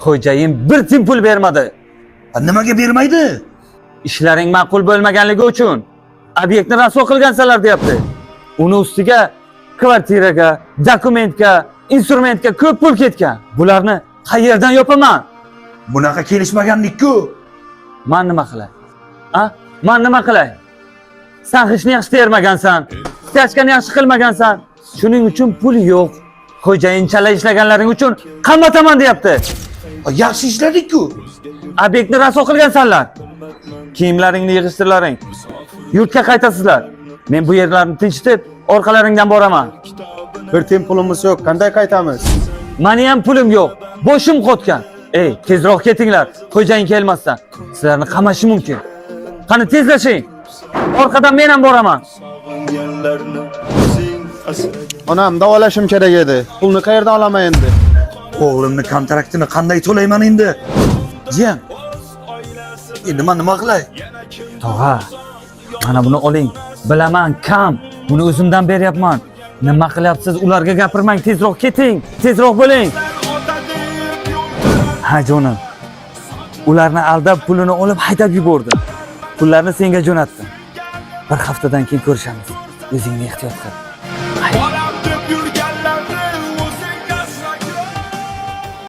Xo'jayin bir tiyin pul bermadi. A, nimaga bermaydi? Ishlaring ma'qul bo'lmaganligi uchun obyektni rasvo qilgansanlar deyapti. Uni ustiga kvartiraga, dokumentga, instrumentga ko'p pul ketgan. Bularni qayerdan yopaman? Bunaqa kelishmagandik-ku. Man nima qilay? A? Man nima qilay? San g'ishtni yaxshi termagansan, stachkani yaxshi qilmagansan. Shuning uchun pul yo'q. Xo'jayin chala ishlaganlaring uchun qamataman deyapti. A, yaxshi ishladik-ku. Obyektni rasvo qilgansanlar. Kiyimlaringni yig'ishtirlaring. Yurtga qaytasizlar. Men bu yerlarni tinchitib, orqalaringdan boraman. Bir tiyin pulimiz yo'q, qanday qaytamiz? Mani ham pulim yo'q. Boshim qotgan. Ey, tezroq ketinglar. Xo'jayin kelmasdan. Sizlarni qamashi mumkin. Qani tezlashing. Orqadan men ham boraman. Sog'inganlarni o'zing asragan. Onam davolashim kerak edi. Pulni qayerdan olaman endi? O'g'limni kontraktini qanday to'layman endi? Jiyan. Endi man nima qilay? Tog'a, mana buni oling. Bilaman, kam. Buni o'zimdan beryapman. Nima qilyapsiz? Ularga gapirmang. Tezroq keting. Tezroq bo'ling. Ha, jonim. Ularni aldab pulini olib haydab yubordim. Pullarni senga jo'natdim. Bir haftadan keyin ko'rishamiz. O'zingni ehtiyot qil.